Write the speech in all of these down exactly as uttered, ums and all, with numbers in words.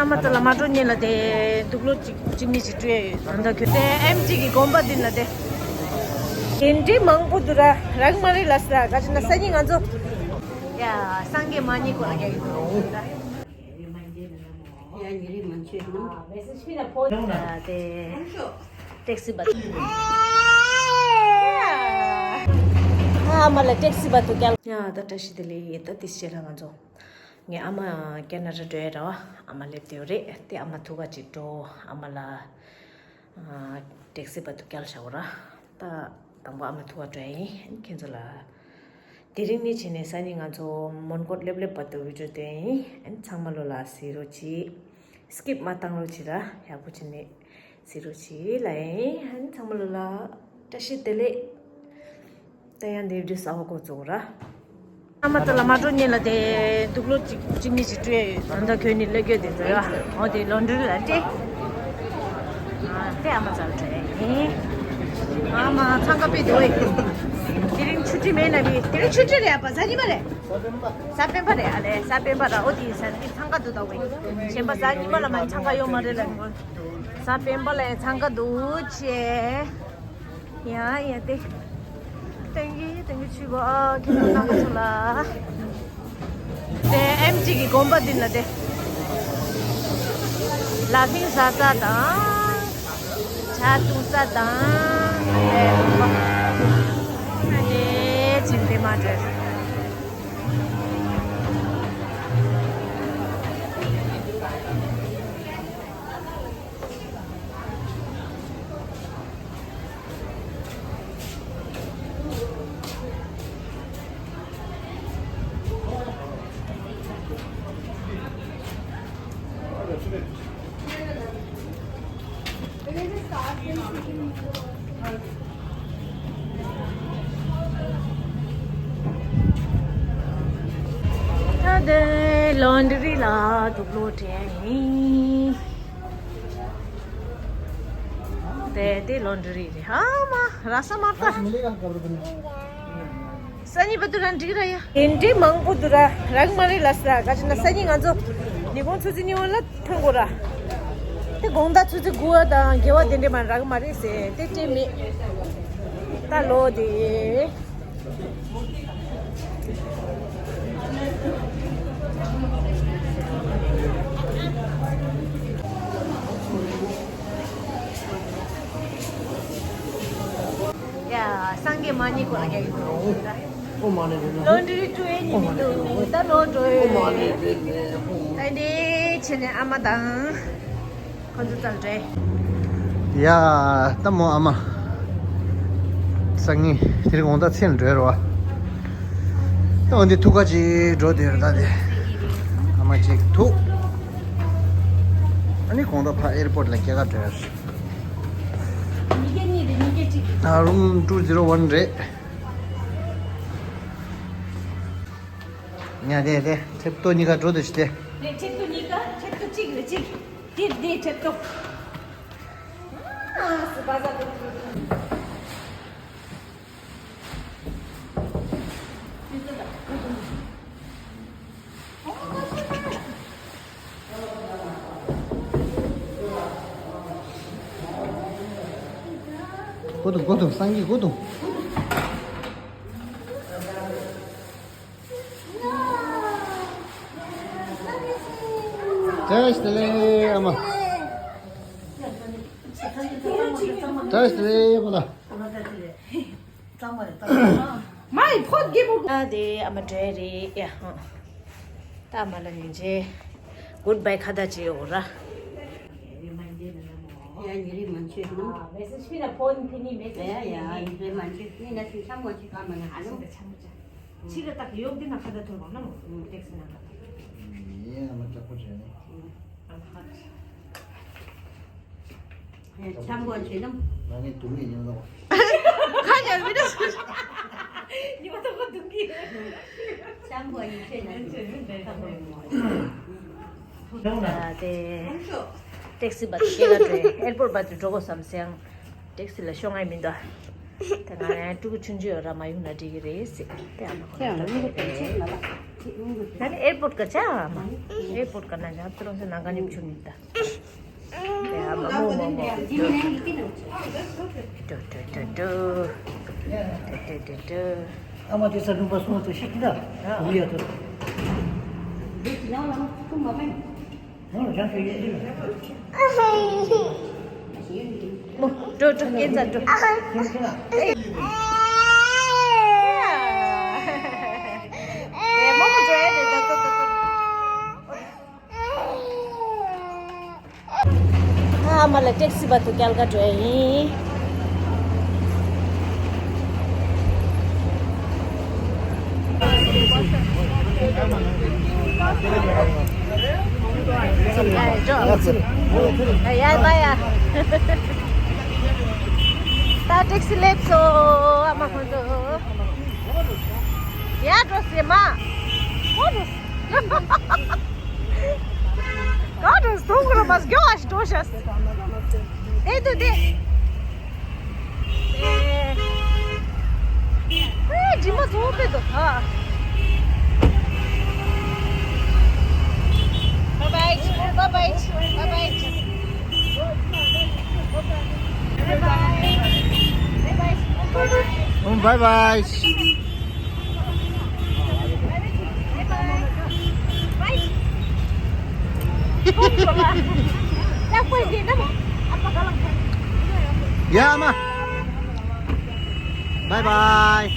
ཨ་མ་ཚ་ལ་མ་འགྲོ་ཉིན་ལ་དེ་དུག་ལོག་ཅིག་ཅིག་ནི་ཅིག་སྤྲོད་ཡོད། ད་ལྟ་ཁྱོད་དེ་ཨེམ་ཅིག་གི་དགོན་པ་འདི་ལ་དེ་དེ་འདྲའི་མང་པོ་འདུག་ར། རག་མ་རེད་ལ་ས་ག་ཅི་ན་སང་ཉིན་ང་ཚོ་ཡ་སངས་རྒྱས་མ་ཉིད་སྐོར་ལ་རྒྱག་གི་འདུག་ཡ་ཉི་རི་མན་ཆོད་ནམ། དེ་ཏེག་སི་བ། ཨ་མ་ལ་ཏེག་སི་བ་དུ་སྐྱལ། ཡ་ད་བཀྲ་ཤིས་བདེ་ལེགས། ད་དེ་ཤེས་ལ་ང་ཚོ། ངའི་ཨ་མ་ཀེ་ན་ཌ་འགྲོ་ཡ་ར་བ། ཨ་མ་སླེབས་དེ་རེད། དེ་ཨ་མ་ཐུག་ག་ཅིག་འགྲོ། ཨ་མ་ལ་ཏེག་སི་བ་དུ་སྐྱལ་བྱ་བ་ར། ད་དང་པོ་ཨ་མ་ཐུག་ག་འགྲོ་ཡ་ཡིན། ཁྱེད་ཚོ་ལ། དེ་རིང་ནས་བྱས་ནས་སང་ཉིན་ང་ཚོ་མོན་གྷོ་སླེབས་སླེབས་བར་དུ་བི་ཌིའོ་སྟོན་ཡིན། ཚང་མ་ལོ་ལ་གཟིགས་རོགས་གྱིས། སི་ཀིབ་མ་བཏང་རོགས་གྱིས་ར། ཡག་པོ་བྱས་ནས་གཟིགས་རོགས་གྱིས་ལ་ཡིན། ཚང་མ་ལོ་ལ་བཀྲ་ཤིས་བདེ་ལེགས། ད་ཡང་འདི་བི་ཌིའོ་གསར་པ་འགོ་བཙུགས་ར། ཨ་མ་ཚ་ལ་མ་འགྲོ་ཉིན་ལ་དེ་དུག་ལོག་ཅིག་ཅིག་ནི་ཅིག་སྤྲོད་ཡོད། ད་ལྟ་ཁྱོད་ནི་སླེབས་རྒྱུ་དེ་ཚོ་ཡ། འོ་དེ་ལོན་ཌི་རི་ལ་སྤྲད། ཨ་དེ་ཨ་མ་ཚ་ལ་སྤྲད་ཡིན། ཨ་མ་འཚང་ཁ་དཔེ་འདུག་ཨེ། དེ་རིང་ཆུ་ཊི་མེད་ན་བི་དེ་རིང་ཆུ་ཊི་རེད། ཨ་པ་གཟའ་ཉི་མ་རེད། གཟའ་སྤེན་པ་རེད། ཨ་ལེ་གཟའ་སྤེན་པ་ར། འོ་དེ་གཟའ་འདི་འཚང་ཁ་འདུག་ད་ཝེ། གཞན་པ་གཟའ་ཉི་མ་ལ་མ་འཚང་ཁ་ཡོད་མ་རེད་ལ། གཟའ་སྤེན་པ་ལ་འཚང་ཁ་འདུག་ཅེས། ཡ་ཡ་དེ། ཏན་གི་ཏན་གི་ཆུ་བ་ཨ་ཁྱེད་ཚོ་རྣམ་པ་ཚོ་ལ། དེ་ཨེམ་ཅིག་གི་དགོན་པ་འདི་ལ་དེ། ལ་ཕིང་ཟ་ས་དང་། ཇ་བཏུང་ས་དང་། དེ་དགོན་པ། དེ་ཆེན་པོ་མ་འདྲ། ད་དེ་ལོན་ཌི་རི་ལ་དུག་ལོག་སྤྲད་ཡིན། དེ་དེ་ལོན་ཌི་རི་རེད། ཨ་མ་ར་ས་མ་པ། སང་ཉིན་བར་དུ་རང་འགྲིག་ར་ཡ། དེ་འདྲའི་མང་པོ་འདུག་ར། རག་མ་རེད་ལ་ས་ག་ཅི་ན་སང་ཉིན་ང་ཚོ་ཉི་ཧོང་ཚོ་ཚི་ཉི་ཧོང་ལ་ཐོན་དགོས་ར། དེ་དགོང་དག་ཆུ་ཚོད་དགུ་པ་དང་བརྒྱད་པ་དེ་འདྲས་མ་རག་མ་རེད་ཟེར་དེ་སྤྲད་མེད། ད་ལོ་དེ། ཡ། སངས་རྒྱས་མ་ཉིད་སྐོར་ལ་རྒྱག་གི་འདུག་ཨོ་མ་ཎི་པདྨེ། ལོན་ཌི་རི་འགྲོ་ཡས་ཉིན་མི་འདུག་ད་ལོ་འགྲོ་ཡས། ཨོ་མ་ཎི་པདྨེ་ཧཱུྃ། ད་འདི་བྱས་ནས་ཨ་མ་དང་ཁོ་ཚོ་ཙལ་འདྲེ། ཡ། ད་མོ་ཨ་མ། སང་ཉིན་དེ་རིང་དགོང་དག་མཚན་འགྲོ་ཡ་རེད་བ། ད་འོན་ཏེ་ཐུག་ག་ཅིག་འགྲོ་བསྡད་ཡོད་རེད་ད་དེ། ཨ་མ་ཅིག་ཐུག་ཨ་ནི་དགོང་དག་ཕ་ཨེར་པོར་ཊི་ལ་སྐྱེལ་ག་འགྲོ་ཡ་རེད། ཉིས་བརྒྱ་གཉིས་དེ་ཉིས་བརྒྱ་གཅིག་ཨ་རུམ་ཊུ་ཛི་རོ་ཝན་རེད། ཉ་དེ་དེ་ཁྲེབ་ཏོ་གཉིས་ཀ་འགྲོ་འདུག་ཤི་དེ། རེད། ཁྲེབ་ཏོ་གཉིས་ཀ་ཁྲེབ་ཏོ་གཅིག་རེད་གཅིག་དེ་དེ་ཁྲེབ་ཏོ། ཨ་སི་པ་ཟ་དེ། གོ་དུང་གོ་དུང་སངས་རྒྱས་གོ་དུང་། བཀྲ་ཤིས་བདེ་ལེགས་ཨ་མ། བཀྲ་ཤིས་བདེ་ལེགས་ཨ་མ་ལགས། མ་ཡི་ཕོད་རྒྱལ་པོ། ད་དེ་ཨ་མ་འདྲེ་རེད་ཡ། ད་ཨ་མ་ལ་ཉིན་རྗེས་གུཌ་བྷའི་ཁ་བརྡ་བྱེད་འོ་ར། ཡ་ཉི་རི་མན་ཆོད་ནམ། ཡ་ཡ་ཉི་རི་མན་ཆོད་ནི་ན་ཤུ་ཆམ་གོ་ཅི་ཀ་མ་ན་ཨ་ནམ། ཆི་ག་ཏག་ཡོག་དེ་ན་ཁ་བརྡ་ཐོན་རོགས་ན་མོ། ཏེག་སི་ན་ཁ་བརྡ། ཡེ་ཨ་མ་དྲག་པོ་བྱས་ནས། ཨ་མ་ཁ་བརྡ། ཆམ་གོ་ཆེ་ནམ། ང་ངས་དུང་ངས་ཉོ་ལོ། ཁ་ཉར་མི་འདྲ་སུ། ཉོ་ཐོག་གོ་དུང་གི། ཆམ་གོ་ཡིན་ཆེ་ན། དེ། ཏེག་སི་བར་དུ་སྐྱེལ་ག་འགྲོ་ཡ། ཨེར་པོར་ཊི་བར་དུ་འགྲོ་དགོས་བསམ་སེང་། ཏེག་སི་ལ་ཤོང་ང་མི་འདུག་དེ་ང་ཡང་ཕྲུ་གུ་ཆུང་ཆུང་ཡོད་ར་མ་ཡོང་ན་འགྲིག་གི་རེད་ཟེར། དེ་ཨ་མ་ཁོ་ན་ལྟ་གི་རེད། ད་ནི་ཨེར་པོརཊ་ག་ཆ་ཨ་མ། ཨེར་པོརཊ་ག་ན་ཇ་ཏྲོ་སེ་ནང་ག་ནི་ཆུ་ནི་ད། ཨེ་ཨ་མ་མོ་མོ་མོ། ཏུ་ཏུ་ཏུ་ཏུ། ཏུ་ཏུ་ཏུ་ཏུ། ཨ་མ་དེ་ས་ལུང་པ་སོང་དུ་ཤི་ཀི་ད། ཨ་ཡ་ཏུ། འགྲོ་འགྲོ་སྐྱེན་ཚ་འགྲོ། ཨ་མ་ལ་ཊེག་སི་བར་དུ་སྐྱེལ་ག་འགྲོ་ཡ་ཡིན། ཡ་ཡ་ཡ། ད་ཊེག་སི་སླེབས་སོང་། ཨ་མ་ཁོང་ཚོ། ཡ་འགྲོ་སེ་མ། ཁོ་འགྲོ་སེ། ག་འགྲོ་སོང་གོ་ར་མ་སྐྱོ་ཨ་ཞིག་འགྲོ་ཤ། དེ་དུ་དེ། ཨེ། ཨེ་དྲི་མ་ཚོ་པེ་དོ་ཧ། Bye bye, bye bye, bye bye. Bye bye. Bye bye. Yeah, ma. Bye bye.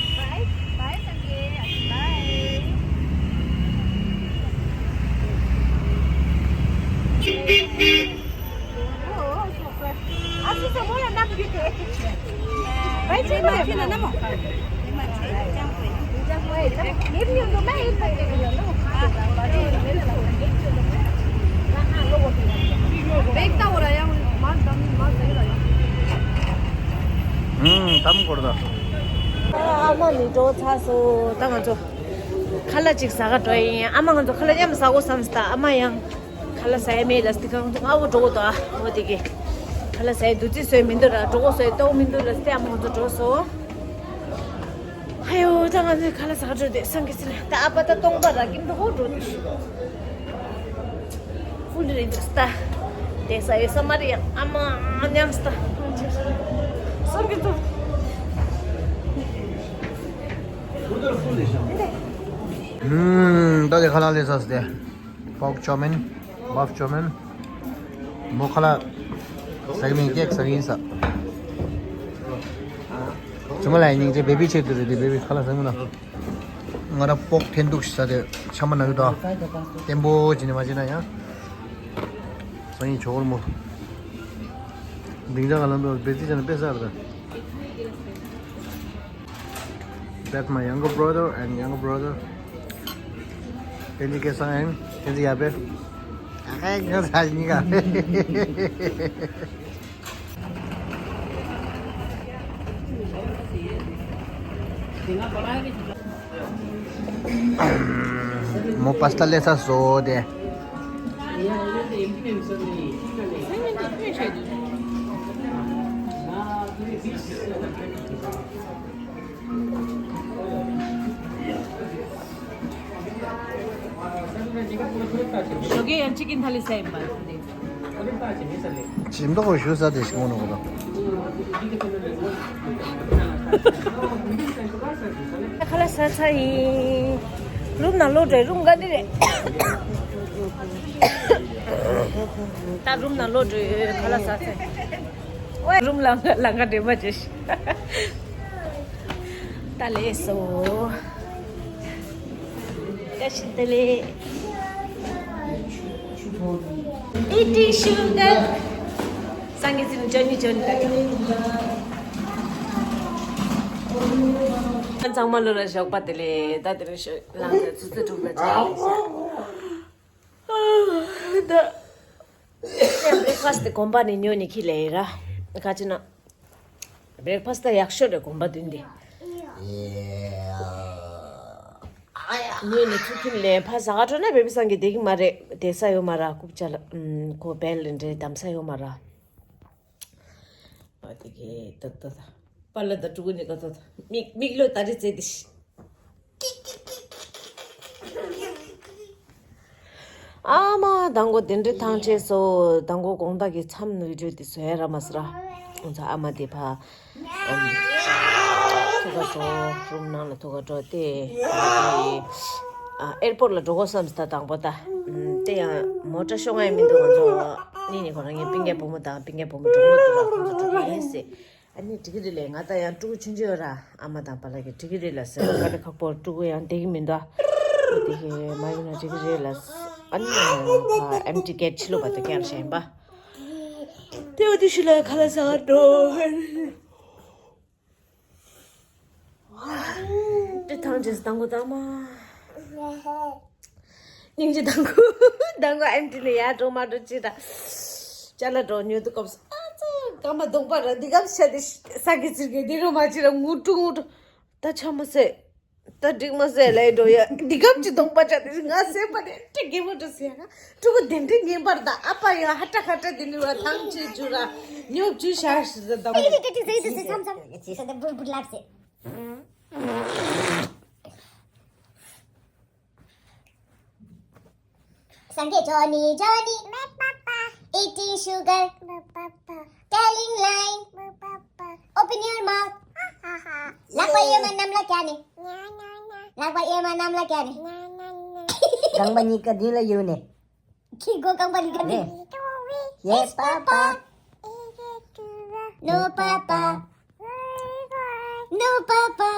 ཨུམ། དམ་སྐོར་དང་། ཨ་མ་ནི་འགྲོ་ཚར་སོང་། ད་ང་ཚོ་ཁ་ལག་ཅིག་ཟ་ག་འགྲོ་ཡིན། ཨ་མ་ང་ཚོ་ཁ་ལག་མཉམ་ཟ་དགོས་བསམ་སྟ། ཨ་མ་ཡང་ཁ་ལག་ཟ་ཡ་མེད་ལ་སྟི། ཁ་ང་ཚོ་སྔ་བོ་འགྲོ་དགོས་དོ། ཨ་འོ་དེ་གི་ཁ་ལག་ཟ་ཡ་འདུ་རྩི་བཟོས་མི་འདུག་ར། འགྲོ་དགོས་བཟོས་ཏོག་མི་འདུག་ར་སྟེ། ཨ་མ་ང་ཚོ་འགྲོ་སོང་། ཨ་ཡོ། ད་ང་ཚོའི་ཁ་ལག་ཟ་ག་འགྲོ་དེ་སང་གི་སི་ལ། ད་ཨ་ཕ་ད་སྟོང་པ་ར་ཀིམ་ད་ཧོ་འགྲོ་དུ་ཤི། ཧྥུལ་རེད་འདུག་སྟ། དེ་ས་ཡོད་ས་མ་རེད་ཡ། ཨ་མ་མཉམ་སྟ། སང་གི་འདུག་ཨུམ། ད་དེ་ཁ་ལག་ལས་ས་སྟེ། པོག་ཅོ་མིན། བབ་ཅོ་མིན། མོ་ཁ་ལག་ཟ་གི་མིན། ཀེག་ཟ་གི་ཡིན་ས། ཅུ་མ་ལ་ཡིན་ཅེ་བེ་བི་ཆེད་དུ་རེད་དེ། བེ་བི་ཁ་ལག་ཟ་གི་མིན་ན། ང་ར་པོག་འཐེན་ཐུག་ཤི་ས་དེ་ཆམ་པ་ན་གི་དོ། བརྟན་པོ་བྱས་ནས་མ་བྱས་ན་ཡང་ཟ་ཡིན་ཆོག་གོ་མོ། སྡིངས་ཆ་ག་ལ་འདུག་བེ་ཙི་ཅན་པེ་ས་ར་ད། That's my younger brother and younger brother. Can you get some? Can you have it? I can't get that. མོ་པ་སྟ་ལས་ས་སོ་དེ། ཞོགས་ཀས་ཡང་ཅི་ཀིན་ཐ་ལི་ས་ཡིན་པ། ཞིམ་མདོག་ཞུ་ས་དེ་ཞིག་མོ་ནོ་གོ། ཁ་ལག་ཟ་ཚར་ཡིན། རུམ་ནང་ལོག་འགྲོ། རུམ་ག་འདི་རེད། ད་རུམ་ནང་ལོག་འགྲོ། ཁ་ལག་ཟ་ཚར། ཨོའི་རུམ་ལ་ལང་ཀ་འདྲེན་པ་བྱེད་ཤི། ད་ལས་སོ། བཀྲ་ཤིས་བདེ་ལེགས། Eating sugar. སང་གི་ཚིག་ཅོ་ནི་ཅོ་ནི་ད། ཚང་མ་ལོ་ལ་ཞོགས་པ་བདེ་ལེགས། ད་དེ་རིང་ཞོགས་ལངས་ཚེ་ཆུ་ཚོད་དྲུག་ལ་ཆགས་ལེ་ཤ། ད་བྷི་རེག་ཕ་སི་དེ་དགོན་པ་ནས་ཉོ་ནས་ཁྱེར་ལེ་ཡིན་ར། ག་ཅི་ན། བྷི་རེག་ཕ་སི་ད་ཡག་ཤོས་རེད་དགོན་པ་མདུན་དེ། ཉོས་ནས་ཚུར་ཁྱེར་ལེ། ཕ་ཟ་ག་འགྲོ་ན་བེ་བི་སང་གི་བསྡད་ཀྱི་མ་རེད། བསྡད་ས་ཡོད་མ་ར། རྐུབ་ལྕགས་ལ་ཁོ་བེལ་ལ་འདྲེ་བསྡམ་ས་ཡོད་མ་ར། ཨ་དེ་གི་ད་ད་ད། པཱ་ལགས་དང་ཕྲུ་གུ་གཉིས་ཀ་ད་ད། མིག་མིག་ལོས་ད་རེས་བཙལ་ཏེ་ཤི། ཨ་མ་དང་གོ་དེ་འདྲའི་ཐང་ཆད་སོ། དང་གོ་དགོང་དག་གི་མཚམས་བི་ཌི་ཡོ་དེ་བཟོ་ཡ་རག་མ་སོང་ར། ང་ཚོ་ཨ་མ་དེ་ཕ་ཨམ་ཐུག་ག་འགྲོ། རུམ་ནང་ལ་ཐུག་ག་འགྲོ་སྟེ། ཨ་ཨེར་པོར་ལ་འགྲོ་དགོས་བསམ་སོང་ད་དང་པོ་ད། ཨམ་དེ་ཡང་མོ་ཊ་ཤོང་ཡ་མི་འདུག་ང་ཚོ་གཉིས་ནས་ཁོ་རང་ངའི་སྤུན་ཀྱག་བུ་མོ་དང་སྤུན་ཀྱག་བུ་མོ་གྲོགས་མོ་འདུག་ར། ཁོང་ཚོ་འགྲོ་གི་ཡིན་ཟེར། ཨ་ནི་འགྲིག་གི་རེད་ལས། ང་ད་ཡང་ཕྲུ་གུ་ཆུང་ཆུང་ཡོད་ར། ཨ་མ་དང་པཱ་ལགས་ཀྱིས་འགྲིག་གི་རེད་ལ་ཟེར་བ། དཀའ་ལས་ཁག་པོ། ཕྲུ་གུ་ཡང་བསྡད་ཀྱི་མི་འདུག་ཨ་དེ་གི་མ་ཡིན་ན་འགྲིག་གི་རེད་ལ་ཟེར། ཨ་ནི་ང་ཨེམ་ཊི་གེ་ཊི་ཕྱི་ལོགས་བར་དུ་བསྐྱལ་བཞག་ཡིན་པ། དེ་འོ་དེ་ཤུལ་ལ་ཁ་ལག་ཟ་ག་འགྲོ། དེ་ཐང་ཆད་སོང་དང་གོ་དང་མ། སྙིང་རྗེ་དང་གོ། དང་གོ་ཨེམ་ཊི་ནས་ཡར་འགྲོ་མར་འགྲོ་ཅི་ད། ཅ་ལག་འགྲོ་ཉོ་དུ་སྐབས་སུ་ཨ་ཙི། སྐར་མ་གདོང་པ་ར་འདི་སྐབས་ཤ་དེ་ས་གི་ཚིར་གི་འདི་རུ་མ་ཅི་ར་ངུ་ཀྲུ་ངུ་ཀྲུ། ད་ཆ་མ་ཟད། ད་འགྲིག་མ་ཟད་ལས་འགྲོ་ཡ། འདི་སྐབས་ཀྱི་གདོང་པ་ཅག་དེ་ང་སེམས་པ་ནས་ཏྲི་གེ་མོ་འགྲོ་ཟེར་ཡ། ཕྲུ་གུ་དེ་འདྲའི་ངན་པར་ད་ཨ་ཕ་ཡ་ཧ་ཏྲ་ཧ་ཏྲ་དེ་ནི་བ་ཐང་ཆད་ཅུ་ར་ཉོབ་ཅུ་ཤ་ཤི་ཟ་ད་མོ། ཏྲི་ཏྲི་ཏྲི་ཟེར་དུ་ཟེར་མཚམས་མཚམས་ཅི་ཟེར་ད་བུར་བུར་ལབ་ཟེར། Sanjay Johnny, Johnny. My papa. Eating sugar. My papa. Telling line. My papa. Open your mouth. Ha, ha, ha. ལག་པ་གཡས་མ་གནམ་ལ་བཀྱག་ནས། ཉ་ཉ་ཉ། ལག་པ་གཡས་མ་གནམ་ལ་བཀྱག་ནས། ཉ་ཉ་ཉ། རྐང་པ་གཉིས་ཀ་མདུན་ལ་གཡུག་ནས། ཁྱི་མགོ་རྐང་པ་གཉིས་ཀ་ནས། Yes, papa. No, papa. No, papa.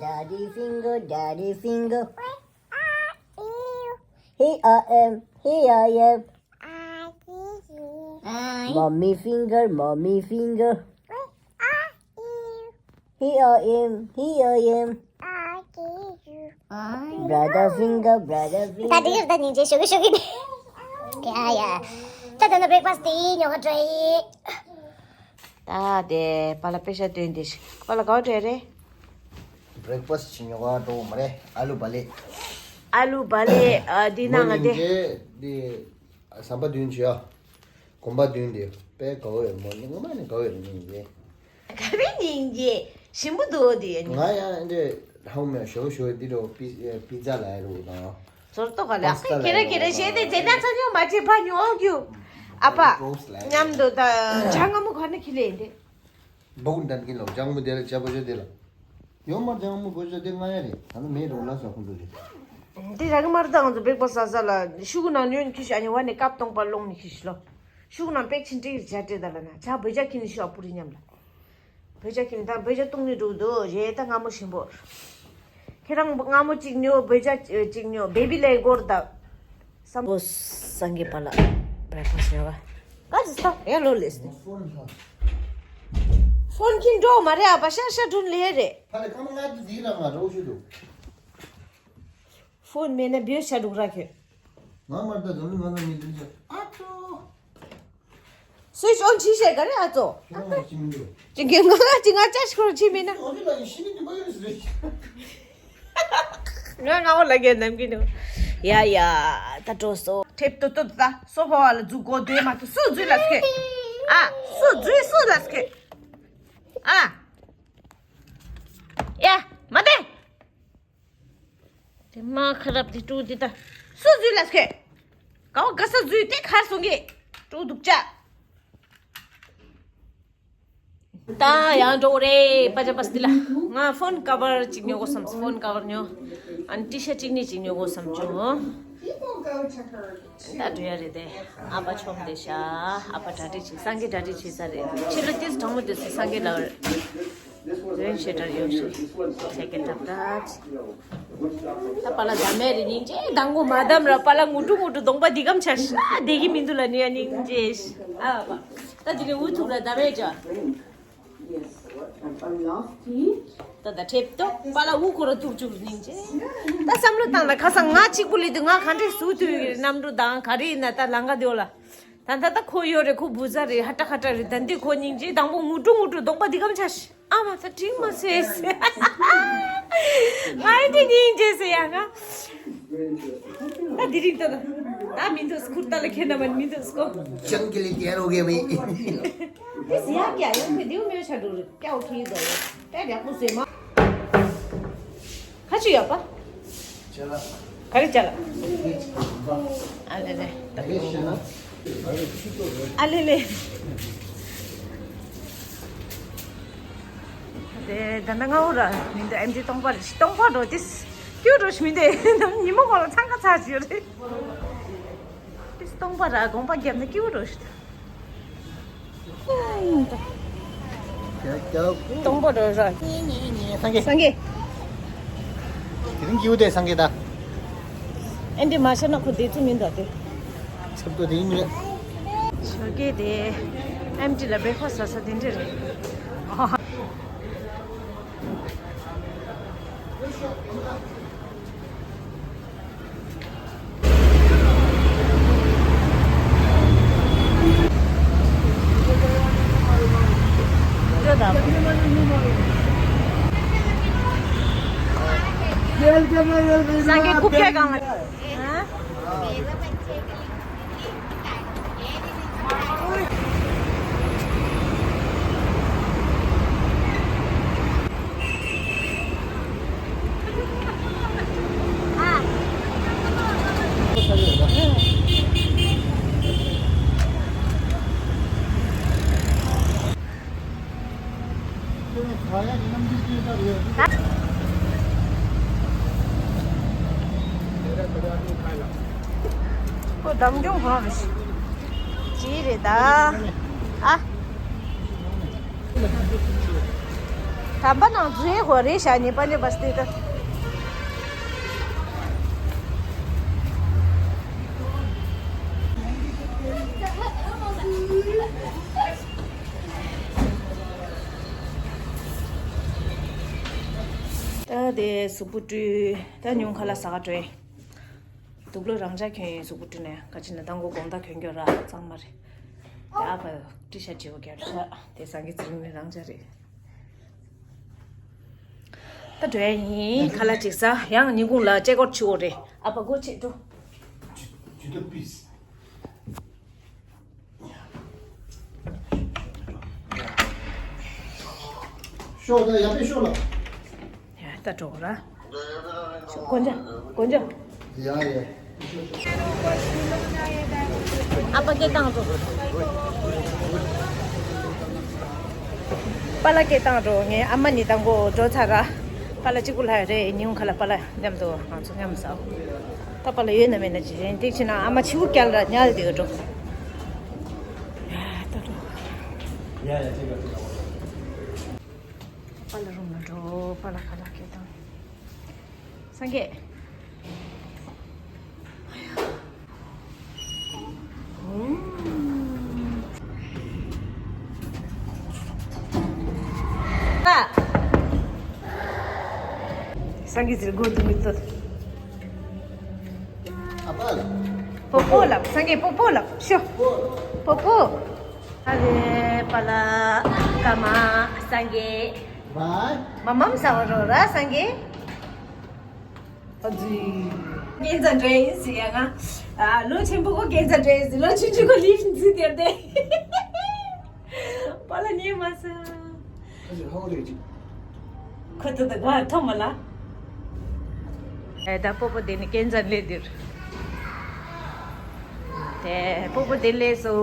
Daddy finger, daddy finger. Where are you? Here I am, here I am. I see you. Mommy finger, mommy finger. Where are you? Here I am, here I am. I see you. Brother finger, brother finger. ད་དེ་ཡར་ད་སྙིང་རྗེ་ཤོག་གི་ཤོག་གི་ནི། ཡ་ཡ། ད་ད་ནི་བྷི་རེག་ཕ་སི་དེ་ཉོ་ག་འགྲོ་ཡི། ད་དེ་པཱ་ལགས་པེ་ཤ་སྟོན་དེ་ཤི། པཱ་ལགས་ག་བ་འགྲོ་ཡ་རེད། བྷི་རེག་ཕ་སི་ཅིག་ཉོ་ག་འགྲོ་མ་རེད། ཨ་ལུ་བ་ལེ། ཨ་ལུ་བ་ལེ། ཨ་འདི་ནང་ང་དེ། འདི་ཟམ་པ་བདུན་བྱོས་ཨ། གོམ་པ་བདུན་དེ་དཔེ་དགའ་བོ་ཡོད་མོ། ངོ་མ་ནི་དགའ་བོ་ཡོད་ནི་ཡིན། ག་རེ་སྙིང་རྗེ་ཞིམ་པོ་འདུག་དེ་ཡ་ནི། ང་ཡང་འདི་ཧ་མ་ཞོ་ཞོ་འདི་རུ་པི་པི་ཛ་ལ་ཡ་རུ་དང་། ཟོར་ཏོ་ག་ལ་ཁེ་རེ་ཁེ་རེ་བཤད་དེ་ཛེ་ད་ཚ་ཉོ་མ་བྱེད་ཕ་ཉོ་རྒྱུ། ཨ་ཕ་མཉམ་དུ་ད་ཇ་མངར་མོ་ག་ནས་ཁྱེར་ལེ་ཡིན་དེ། འབོག་འདྲ་གིན་ལོ་ཇ་མངར་མོ་དེ་ལ་ཇ་བོ་ཇ་དེ་ལ། ཡོ་མར་ཇ་མངར་མོ་བོ་ཇ་དེ་ང་ཡ་རེད། ད་ནི་མེད་རོ་ལ་ས་ཁོང་ཚོ་རེད། དེ་ཇ་གི་མར་ད་ང་ཚོ་བྷི་རེག་ཕ་སི་ཟ་ས་ལ་ཤུ་གུ་ནང་ཉོན་ཁྱི་ཤ་ཉི་བ་ནས་སྐབས་སྟོང་པ་ལོང་ནི་ཁྱི་ཤི་ལོ། ཤུ་གུ་ནང་པེག་ཆིན་ཏྲིག་ཇ་སྤྲད་ད་ལ་ན་ཇ་བོ་ཇ་ཁྱི་ནི་ཤོ་ཨ་པུ་རི་མཉམ་ལ། བོད་ཇ་ཁྱིམ་དང་བོད་ཇ་བཏུང་ནི་འགྲོ་འདུག་རེད། ད་སྔ་མོ་ཞིམ་པོ། ཁྱེད་རང་སྔ་མོ་གཅིག་ཉོ། བོད་ཇ་གཅིག་ཉོ། བེ་བི་ལེག་གོར་ད། སམ་བོ་སང་གི་པ་ལ་བྷི་རེག་ཕ་སི་ཉོ་བ། ག་ཅི་ས་ཡ་ལོ་ལེ་སི། ཕོན་ཁྱིན་འགྲོ་མ་རེད། ཨ་པ་ཤ་ཤ་དྲུན་ལེ་རེད། ཕ་ལེ་ཀ་མ་ང་དུ་དེ་ར་ང་རོ་ཤུ་དུ། ཕོན་མེད་ན་བེ་ཤ་དྲུག་ར་ཁྱོད། ང་མར་ད་དུ་ལུ་ང་ལ་མི་དུ་ཅི་ཨ་ཏོ། སུའི་ཅོན་ཆི་ཤེས་ག་རེ་ཨ་ཙོ། ཁྱོད་རང་ཅི་མི་འདུག་ཅི་གེ་ང་ཅི་ང་ཅ་ཤོར་ཅི་མིན་ན། ཨོ་ལི་ལ་ཡི་ཤི་ནི་དུ་མ་ཡོད་ཟེར། ང་ང་འོ་ལ་གེ་ནམ་གི་ནུ། ཡ་ཡ་ད་འགྲོ་སོ། ཁྲེབ་ཏོ་ཏོ་ད་སོ་ཕ་བ་ལ་འཛུགས་གོ་དོན་མ་ཐུ་སུ་འཛུལ་ལ་སྐད། ཨ་སུ་འཛུལ་སུ་ལ་སྐད། ཨ་ཡ་མ་དེ། དེ་མ་ཁ་རབ་དེ་ཀྲུ་དེ་ད་སུ་འཛུལ་ལ་སྐད། གའོ་ག་ས་འཛུལ་དེ་ཁར་སོང་གི་ཀྲུ་དུག་ཅག་ད་ཡང་འགྲོ་རེད། པ་ཅ་པ་སི་ལ་ང་ཕོན་ཀ་བར་གཅིག་ཉོ་དགོས་བསམ། ཕོན་ཀ་བར་ཉོ། ཨ་ནི་ཏི་ཤ་གཅིག་ནི་གཅིག་ཉོ་དགོས་བསམ་བྱུང་། ད་འགྲོ་ཡ་རེད་དེ། ཨ་ཕ་ཆོམ་དེ་ཤ། ཨ་ཕ་གྲ་སྒྲིག་བྱེད། སངས་རྒྱས་གྲ་སྒྲིག་བྱེད་ས་རེད། ཕྱི་ལོ་ཏིས་གྲང་མོ་དེ་ཚོ་སངས་རྒྱས་ལ་རེན་ཤེ་ཏར་ཡོད་ཤེ་ཆེ་གེ་ཏབ་ཏབ། ད་པ་ལ་ཟ་མེད་རེད་སྙིང་རྗེ། དང་པོ་མ་དམ་ར་པ་ལ་ངུ་ཀྲུ་ངུ་ཀྲུ་གདོང་པ་འདི་གམ་ཆ་ཤ་བསྡད་ཀྱི་མི་འདུག་ལ་ནི་ཡ་སྙིང་རྗེ་ཤ། ཨ་པ་ད་དེ་ནི་འུ་ཐུག་ར་ཟ་མེད་ཅོ། ད་ད་ཁྲེབ་ཏོ་པ་ལ་འུ་ཁོ་ར་ཐུག་བཅུག་སྙིང་རྗེ། ད་བསམ་བློ་བཏང་ན་ཁ་སང་ང་གཅིག་པུ་ལི་དུ་ང་ག་འདྲས་སུ་དུ་ཡི་གནམ་གྲུ་དང་ག་རེ་ཡིན་ན་ད་ལང་ག་དེ་འོ་ལ། ད་ད་ད་ཁོ་ཡོད་རེད། ཁོ་བུ་ཚ་རེད། ཧ་ཏ་ཧ་ཏ་རེད། ད་འདི་ཁོ་སྙིང་རྗེ། དང་པོ་ངུ་ཀྲུ་ངུ་ཀྲུ་གདོང་པ་འདི་གམ་ཆ་ཤ། ཨ་མ་ད་དྲིན་མ་ཟེར་ཟེར། ང་ཡི་དེ་སྙིང་རྗེ་ཟེར་ཡ་ང་། ད་དེ་རིང་ད་ད་ད་མི་འདུག་ཁུར་ད་ལ་ཁྱེད་རྣམ་པ་མི་འདུག་སྐོ། ཅང་གི་ལི་ཏེ་རོ་གེ་བི། དེ་ཟེར་ཡ་ཀྱ་ཡོང་གི་དེའུ་མེ་ཆ་འགྲོ་རེད། ཀྱའོ་ཁི་དོ་ད་རྒྱག་པོ་ཟེར་མ། ཅི་ཡོད་པ། ཅ་ལག་ག་རེ་ཅ་ལག་ཨ་ལེ་ལེ། ཨ་ལེ་ལེ། དེ་ད་ལྟ་ང་འུ་ར་མི་འདུག་ཨེམ་ཆི་སྟོང་པ་རེད། སྟོང་པ་འགྲོ་དེ་སྐྱུར་འགྲོ་ཞིག་མི་འདུག་ཉི་མ་གོང་ལ་འཚང་ཁ་ཚར་གྱི་ཡོད་རེད། དེ་སྟོང་པ་ར་དགོངས་པ་བརྒྱབ་ན་སྐྱུར་འགྲོ་ཞིག་སྟོང་པ་འགྲོ་ར། སངས་རྒྱས། སངས་རྒྱས། དེ་རིང་སྐྱིད་པོ་དེ་སངས་རྒྱས་ད། ཨེ་འདྲི་མ་བཤད་ན་ཁོ་བསྡད་ཚུལ་མིན་ད་དེ། ཚབ་ཏུ་དེ་ཡིན་རེད། ཞོགས་ཀས་དེ་ཨེམ་ཆི་ལ་བེ་ཁོ་ཟ་ས་དེ་འདྲ་རེད། སངས་རྒྱས་རྐུབ་བཀྱག་སྒང་ལ། ཧ། ཁོ་འདམ་རྒྱུང་གང་རེད། ཅི་རེད་ད། ཨ། དམ་པ་ནང་འཛུལ་ཡས་ཧོ་རེད་ཤག་ཉེས་པ་ཉེས་པ་སྟེ་ད། ད་དེ་གཟུགས་པོ་བཀྲུས། ད་ཉུང་ཁ་ལག་ཟ་ག་འགྲོ་ཡིན། དུག་ལོག་རང་འཇགས་གྱོན་ཡིན། གཟུགས་པོ་བཀྲུས་ནས་ག་ཅི་ན་དང་གོ་དགོང་དག་གྱོན་རྒྱུ་ར་གཙང་མ་རེད། དེ་ཨ་ཕ་བཀྲུས་ཤག་བྱེད་པོ་རྒྱབ་ཤག་དེ་སངས་རྒྱས་ཚེ་རིང་ནི་རང་འཇགས་རེད། ད་འགྲོ་ཡ་ཡིན། ཁ་ལག་ཅིག་ཟ། ཡང་ཉིན་གུང་ལ་ཅེག་ཨའུཊ་བྱེད་དགོས་རེད། ཨ་ཕ་སྒོ་ཕྱེ་འགྲོ། ཇུ་ཏོ་པིས། ཤོག་ད་ཡར་ཕེབས་ཤོག་ལ། ཡ་ད་འགྲོ་ར། ཤོག་དཀོན་མཆོག་དཀོན་མཆོག་ཡ་ཡ། ཨ་ཕ་སྐད་བཏང་འགྲོ། པཱ་ལགས་སྐད་བཏང་འགྲོ། ངའི་ཨ་མ་ནི་དང་གོ་འགྲོ་ཚར་ར། པཱ་ལགས་གཅིག་པུ་ལྷག་ཡོད་རེད། ཉིན་གུང་ཁ་ལག་པཱ་ལགས་མཉམ་དུ་ང་ཚོ་མཉམ་ཟ། ད་པཱ་ལགས་ཡོད་ན་མེད་ན་ཅི་རེད། འདི་ཕྱིན་ན་ཨ་མ་ཕྱི་པོ་བསྐྱལ་ར་ཉལ་བསྡད་འགྲོ། ད་འགྲོ། ཡ་ཡ་ཅི་ག་ཅི་ག་པཱ་ལགས་རུམ་ལ་འགྲོ། པཱ་ལགས་ཁ་ལག་སྐད་བཏང་། སངས་རྒྱས། སངས་རྒྱས་ཟེར་དགོས་འདུག་མི་ལྟོས། ཨ་ཕ་ལགས། པོ་པོ་ལགས། སངས་རྒྱས་པོ་པོ་ལགས། ཤོ། པོ་པོ། ཨ་རེ་པཱ་ལགས་ཀརྨ་སངས་རྒྱས། བའི། མ་མམ་ཟ་བ་རོ་ར་སངས་རྒྱས། ཨ་ཙི། རྒན་ཚ་འདྲ་ཡིན་ཟེར་ཡ་ང་། ཨ་ལོ་ཆེན་པོ་ཁོ་རྒན་ཚ་འདྲ་ཡིན་ཟེར། ལོ་ཆུང་ཆུང་ཁོ་ལིབ་འཛིན་དེར་ཏེ། པཱ་ལགས་ཉན་མ་སོང་། ཨ་ཙི་ཧོ་རེ་ཅིག་ཁོ་ཐུག་ད་ག་ཐོག་མ་ལ། ཨེ་ད་པོ་པོ་དེ་ནི་རྒན་ཚ་ལས་དེར། དེ་སྤོ་བོ་དེ་ལས་སོ།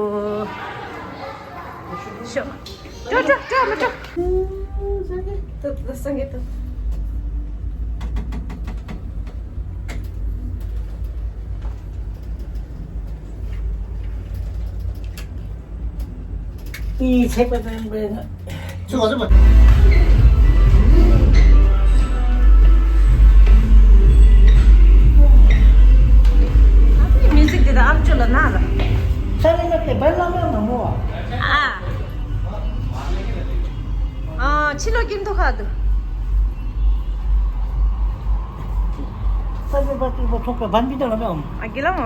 ཤོ། ཀྲོ་ཀྲོ་ཀྲོ་མ་ཀྲོ། ཏུ་ཏུ་སངས་རྒྱས་ཏུ། ཨི་ཚེག་པ་དང་པོའི་ང་། ཚུ་ག་ཚུ་མ། མི་ཚིག་དེ་དང་ཨམ་ཅོག་ལ་ན་ར། ས་རེ་ན་དེ་བལ་ལ་མ་མ་མོ་བ། ཨ། ཨ་ཕྱི་ལོ་ཀིན་ཐོ་ཁ་དུ། ས་རེ་པ་ཏི་པ་ཐོག་པ་བན་པི་ཏ་ལ་མ་ཨམ། ཨ་གི་ལ་མ།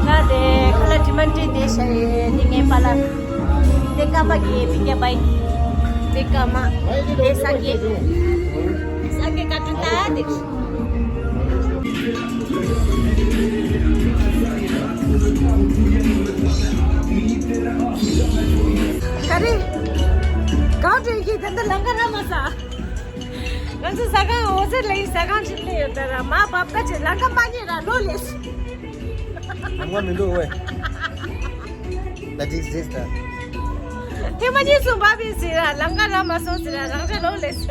ང་དེ་ཁ་ལ་དྲི་མ་དྲི་དེ་ཤ་ཡེ་དེ་ངའི་པ་ལ། དེ་ཀ་མ་གི་པི་ཀ་པའི། དེ་ཀ་མ། དེ་ས་གི། ས་གི་ཀ་ཏུ་ཏ་དེ། ག་རེ། གང་དྲན་གི་ད་ལྟ་ལང་ཀ་ར་མ་ས། ང་ཚོ་ཟ་ཁང་འོ་ཟེར་ལ་ཡིན། ཟ་ཁང་ཅིག་སླེབས་ཡོད་ད་ར། མ་བབ་ཀ་ཅིག་ལམ་ཁ་མ་རྙེད་ར་ལོ་ལེས། ལམ་ཁ་མི་འདུག་ཝེ། ད་འགྲིག་འགྲིག་ད། ཐེངས་མ་གཉིས་གསུམ་བབས་ཡིན་ཟེར་ར། ལམ་ཁ་ར་མ་སོང་ཟེར་ར། རང་ཅག་ལོ་ལེས།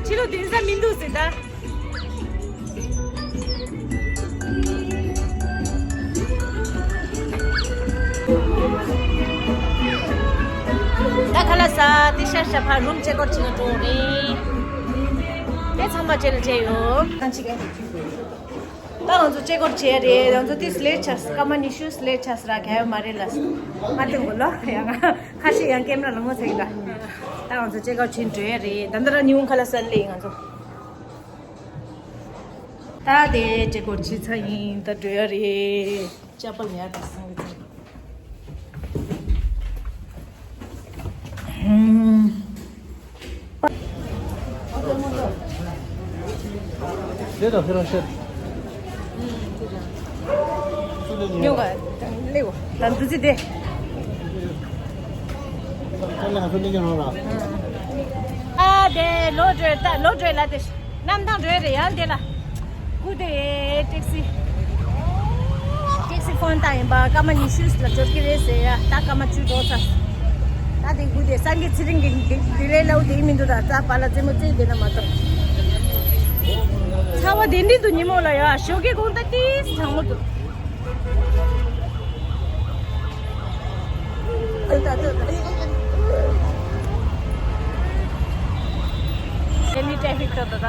ཕྱི་ལོ་དེང་སང་མི་འདུག་ཟེར་ད། ད་ཁ་ལག་ཟ་དེ་ཤ་ཤ་ཕར་རུམ་ཅེག་ཨའུཊ་བྱེད་ན་འགྲོ་རེད། དེ་ཚང་མ་བྱེད་ལ་བྱས་ཡོད། ད་ང་ཚོ་ཅེག་ཨའུཊ་བྱས་རེད། ང་ཚོ་དེ་སླེབས་ཆགས། སྐར་མ་ཉི་ཤུ་སླེབས་ཆགས་ར། ག་ཡོད་མ་རེད་ལ། ང་དེ་མགོ་ལོག་ཡང་ཁ་ཤས་ཡང་ཀེམ་ར་ལ་ངོ་ཚ་གི་ད། ད་ང་ཚོ་ཅེག་ཨའུཊ་བྱེད་འགྲོ་ཡ་རེད། ད་འདི་ར་ཉི་ཧོང་ཁ་ལག་ཟ་སླེབས་ཡིན་ང་ཚོ། ད་དེ་ཅེག་ཨའུཊ་བྱས་ཚར་ཡིན། ད་འགྲོ་ཡ་རེད། ཅ་པལ་ཉར་དང་སང་གི་ཚར། ཧུམ། ཉོ་ག་ལེའོ། ད་འདུ་ཚི་དེ། ཨ་དེ་ལོ་འགྲོས་ད་ལོ་འགྲོས་ལ་དེ། གནམ་ཐང་འགྲོས་རེད་ཡང་དེ་ལ། སྐུ་དེ་ཊེག་སི། ཊེག་སི་ཕོན་བཏང་ཡིན་པ། སྐར་མ་ཉི་ཤུ་ལ་འབྱོར་གི་རེད་ཟེར་ཡ། ད་སྐར་མ་བཅུ་འགྲོ་ཚར། ད་དེ་སྐུ་དེ་སང་གི་ཚེ་རིང་གི་དེ་ལས་ལའུ་དེ་མི་འདུག་ད་རྩ་པ་ལ་རྩེད་མོ་རྩེ་དེ་ན་མ་གཏོགས། ཚ་བ་དེ་འདྲི་འདུག་ཉིན་མོ་ལ་ཡ། ཞོགས་ཀའི་དགོང་དག་ཏིས་གྲང་མོ་འདུག་ཨེ་ནི་ཊྲེ་ཕིག་ཏོ་ཏོ་ཏ།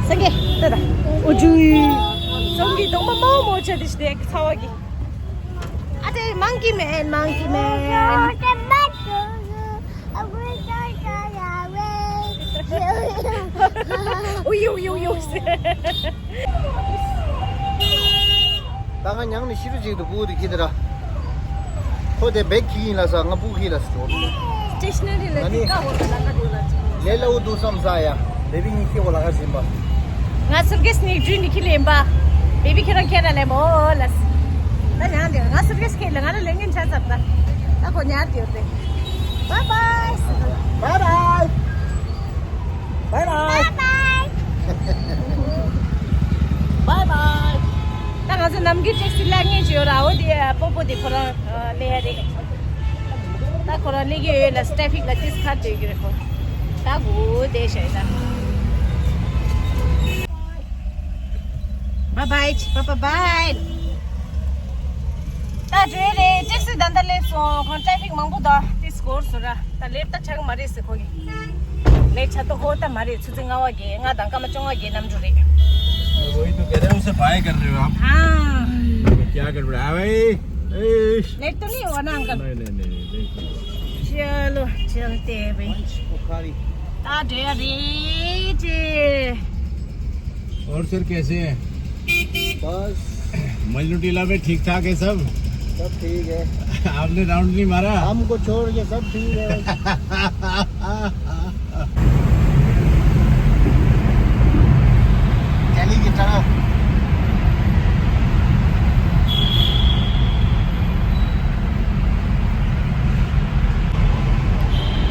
སངས་རྒྱས་ད་ད། ཨོ་ཇུ། སངས་རྒྱས་གདོང་པ་མང་མོ་ཆ་དེ་ཞིག་དེ་ཚ་བ་གི། ཨ་ཏེ་མང་གི་མེན་མང་གི་མེན། ཨུ་ཡུ་ཡུ་ཡུ། ད་ང་ཉང་ནས་ཤི་རུ་ཅིག་ཏུ་བུ་དེ་ཁྱི་དེ་ར། ཁོ་དེ་བེག་ཁྱི་ཡིན་ལ་ས་ང་བུ་ཁྱི་ལ་ས་ཅོ། སི་ཊེ་ཤ་ན་རི་ལ་ང་ནི་ཀ་ཧོ་ལ་ལ་ཀ་དེ་ལ་ཅི། ལེ་ལ་འུ་དུ་སམ་ས་ཡ། བེ་བི་ཉི་ཁྱི་འོ་ལ་ཀ་ཟིན་པ། ང་སུར་ཀེ་སི་ནི་ཀྲུ་ནི་ཁྱི་ལེན་པ། བེ་བི་ཁྱེད་རང་ཁྱེད་རང་ལེན་པ་འོ་ལ་ས། ད་ཉང་དེ་ང་སུར་ཀེ་སི་ཁྱེད་ལ་ང་ལ་ལེན་ངན་ཆ་ཚབ་ད། ད་ཁོ་ཉར་དེ་ཡོད་དེ། Bye bye. Bye bye. Bye bye. Bye bye. Bye bye. ད་ང་ཚོ་ནམ་རྒྱུན་ཊེག་སི་ལ་ངེས་ཅི་ཡོད་ར། འོ་དེ་སྤོ་སྤོ་དེ་ཁོ་རང་ལེ་ཡ་རེད། ད་ཁོ་རང་ལེ་གི་ཡོད་ལ་ཊྲེ་ཕིག་ལ་ཏིས་ཁ་དེ་གི་རེད་ཁོ། ད་གུ་དེ་ཤ་ཡི་ད། Bye bye, bye bye bye. ད་འགྲོ་རེད། ཊེག་སི་ད་ལྟ་སླེབས་སོང་། ཁོང་ཊྲེ་ཕིག་མང་པོ་འདུག་ཏིས་སྐོར་སོ་ར། ད་སླེབས་ད་ཆགས་མ་རེད་ཟེར་ཁོ་གི། ལེ་ཆ་ཏོ་ཧོ་ད་མ་རེད། ཆུ་ཚོད་ལྔ་བ་བརྒྱད། ལྔ་དང་སྐར་མ་བཅོ་ལྔ་བརྒྱད་གནམ་གྲུ་རེད། वही तो कह रहे हैं, उसे बाय कर रहे हो आप? हाँ। क्या कर रहे हो? अरे, ए, नहीं तो नहीं होगा ना अंकल? नहीं, नहीं, नहीं, नहीं, नहीं। चलो, चलते हैं भाई। पंच पुखारी। आ गया रे जी। और सर, कैसे हैं? बस। मजनू टीला में ठीक ठाक है सब? सब ठीक है। आपने राउंड नहीं मारा? हमको छोड़ के सब ठीक है भाई। दिल्ली की तरफ।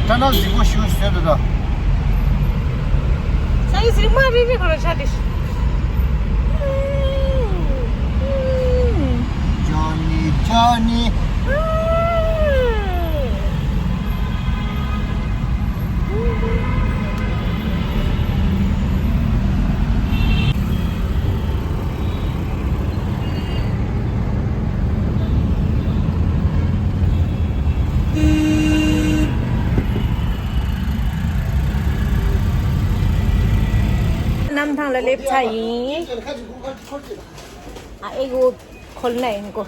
ཊ་ནལ་རྫིག་པོ་ཞིག་བཟོས་འདུག་ད། ས་ཡི་ཟིག་མ་རི་རི་ཁོ་ར་ཆ་དེ། Johnny, Johnny. གནམ་ཐང་ལ་སླེབས་ཚར་ཡིན། ཨ་ཨེ་གོ་ཁོལ་ན་ཡིན་གོ།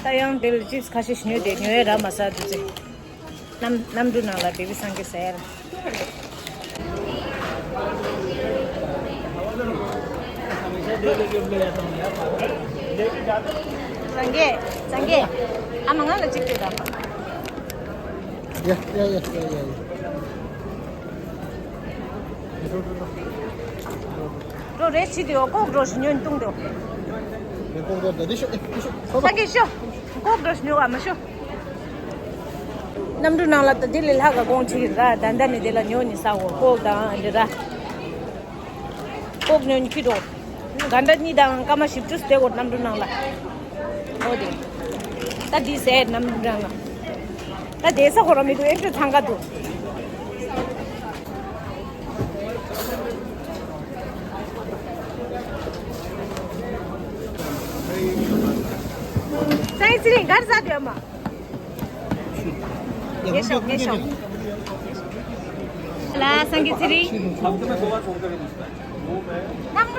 ད་ཡང་དེ་ལ་ཅིབས་ཁ་ཤས་ཤིག་ཉོས་ཏེ་ཉོ་ཡ་རག་མ་སོང་དུས་ཚོད། གནམ་གནམ་གྲུ་ནང་ལ་བེ་བི་སང་གེ་ཟེར། སངས་རྒྱས། སངས་རྒྱས། ཨ་མ་ང་ལ་གཅིག་སྤྲད་དང་། ཡ་ཡ་ཡ་ཡ་ཡ། རོ་རེ་ཆི་དེ་ཡོ་ཀོག་འགྲོ་ཞིག་ཉོན་ཏུང་དེ་ཡོ། མེ་ཀོག་འགྲོ་དེ་དེ་ཤོ་ཨེ་དེ་ཤོ་ཁོ་ས་གི་ཤོ། ཀོག་འགྲོ་ཞིག་ཉོ་བ་མ་ཤོ། གནམ་གྲུ་ནང་ལ་ད་དེ་ལས་ལྷག་ག་གོང་ཆི་ར་ད་ད་ནི་དེ་ལ་ཉོ་ནི་ས་འོ་ཀོག་དང་འདི་ར། ཀོག་ཉོན་ཁྱི་འགྲོ། ག་འདྲ་གཉིས་དང་སྐར་མ་བཞི་བཅུ་སྟེ་གོ་གནམ་གྲུ་ནང་ལ། འོ་དེ། ད་དེ་ཟེར་གནམ་གྲུ་ནང་ལ། ད་དེ་ས་ཁོ་ར་མི་འདུག་ཨེ་འདྲ་ཚང་ག་འདུག་སང་ཉིན་ཚེ་རིང་གར་ཟ་དུས་མ། ངེས་ཤོག་ངེས་ཤོག་ལ་སང་གི་ཚེ་རིང་། གནམ་གྲུ་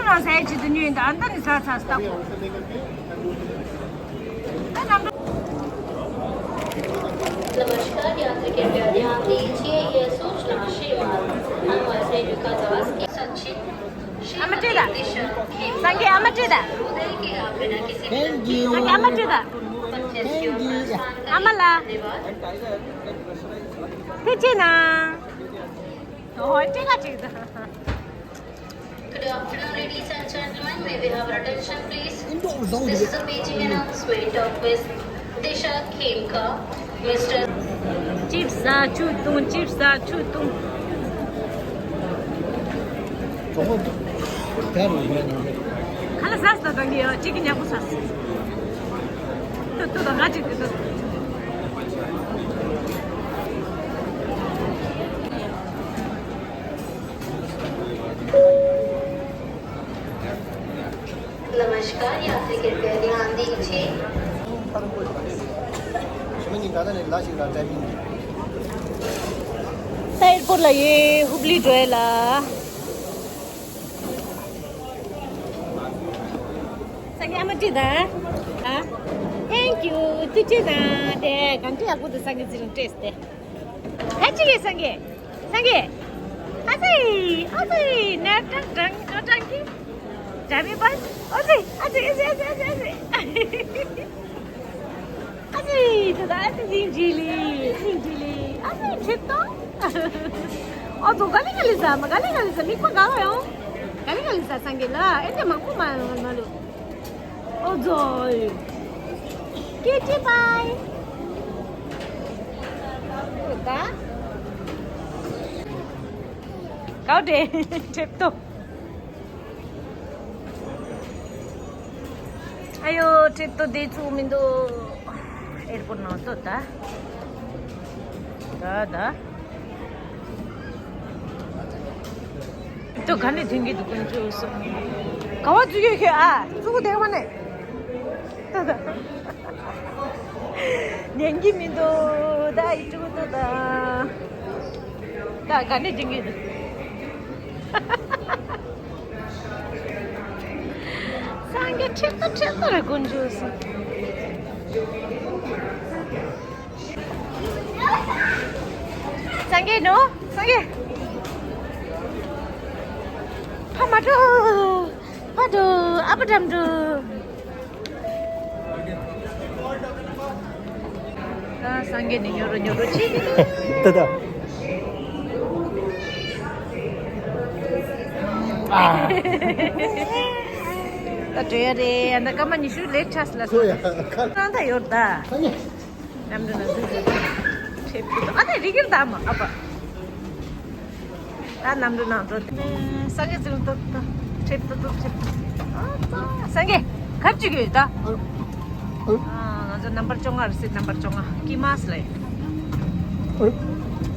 ནང་ཟས་བྱེད་དུ་ཉོས་ཡིན་ད་ཨ་མདའ་ནི་ཟ་ཚ་སྟག་པོ། ད་གནམ་གྲུ། नमस्कार, यात्री कृपया ध्यान दीजिए, यह सूचना श्री मार्ग हनुमत रेणुका दास की संक्षिप्त ཨ་མ་སྤྲད་ད། སང་གི་ཨ་མ་སྤྲད་ད། Thank you. སང་གི་ཨ་མ་སྤྲད་ད། Thank you. ཨ་མ་ལ། ཐུགས་རྗེ་གནང་། ཨོ་སྤྲད་ག་ཅིག་ད། Good afternoon, ladies and gentlemen. May we have your attention, please? This is a paging announcement of Miss Disha Khemka, Mister ཅིབ་ཟ་ཆུ་བཏུང་། ཅིབ་ཟ་ཆུ་བཏུང་། གྲོགས་པོ་དེ་རུ་ཡོད་ནི་རེད། ཁ་ལག་ཟ་ཟ་དང་གི་ཡོད་ཅིག་གི་ཉག་པོ་ཟ། ཏུ་ཏུ་དང་ང་ཅིག་ཏུ་ཏུ། नमस्कार, यात्री कृपया ध्यान दीजिए। ད་ཨེར་པོར་ལ་ཡོད། ཧུབ་ལི་འགྲོ་ཡ་ལ། སང་གི་ཨ་མ་ཅི་ད། ཨ། Thank you. ཏུ་ཅི་ད། དེ་གང་ཅི་ཡག་པོ་འདུག་སང་གི་ཟི་ལིང་ཏྲེས་དེ། ཁ་ཅིག་གི་སང་གི། སང་གི། ཨ་ཙི། ཨ་ཙི། ནེ་ཀྲང་ཀྲང་ཀྲང་ཀྲང་གི། ཇ་མི་པན། ཨ་ཙི། ཨ་ཙི། ཨ་ཙི། ཨ་ཙི། ཨ་ཙི། ཨ་ཙི། ད་ད་ཨ་ཙི་ལིང་ཇི་ལི། ལིང་ཇི་ལི། ཨ་ཙི་ཁྲིད་ཏོ། ཨོ་ཙོ་ག་ལི་ག་ལི་ཟ་མ་ག་ལི་ག་ལི་ཟ་མིག་པ་ག་བ་ཡོང་། ག་ལི་ག་ལི་ཟ་སང་གི་ལ་ཨེ་ཏེ་མང་པོ་མ་ཡོང་མ་ལུ། ཨོ་ཛོ། ཀེ་ཏི་པའི། ད། གའུ་ཏེ། ཁྲེབ་ཏོ། ཨ་ཡོ། ཁྲེབ་ཏོ་དེ་ཚུགས་མི་འདུག་ཨེར་པོར་ནང་ལྟོས་ད། ད་ད། ཏོ་ག་ནས་ཐོན་གྱི་འདུག་ཀུན་སྤྱོད་སོང་། ག་བ་བཙུགས་ཡོད་ཁྱོད་ཨ། བཙུགས་དེ་བ་ནས། ཉན་གྱི་མི་འདུག་ད་ཡི་ཏྲུ་ཏོ་ད། ད་ག་ནས་ཐོན་གྱི་འདུག་སངས་རྒྱས་ཁྲེལ་ཏོ་ཁྲེལ་ཏོ་རེད་ཀུན་སྤྱོད་སོང་། སངས་རྒྱས་ནོ། སངས་རྒྱས། ཕ་མ་འགྲོ། ཕ་འགྲོ། ཨ་ཕ་འགྲམ་འགྲོ། ད་སངས་རྒྱས་ནི་ཉོ་རོ་ཉོ་རོ་ཅི། ད་ད། ཨ། ད་འགྲོ་ཡ་རེད། ད་སྐར་མ་ཉི་ཤུ་ལེ་ཊ་ལ་སོང་། ཡ་ཁ། ད་ད་ཡོད་ད། སངས་རྒྱས། གནམ་གྲུ་ནང་འཛུལ་འཛུལ་ཏོ། ཁྲེབ་ཏོ་ཏོ། ཨ་ནི་རི་གིར་བདག་མ་ཨ་ཕ། ད་གནམ་གྲུ་ནང་འགྲོ་དེ། སངས་རྒྱས་འཛུལ་ཏོ་ཏོ། ཁྲེབ་ཏོ་ཏོ་ཁྲེབ་ཏོ། ཨ་ཙ། སངས་རྒྱས་གབ་ཅིག་ཡོད་ད། ཨ། ང་ཚོ་རྣམ་པར་བཅོ་ལྔ་རེད་ཟེར། རྣམ་པར་བཅོ་ལྔ་ཀི་མཱས་ལ་ཡོད།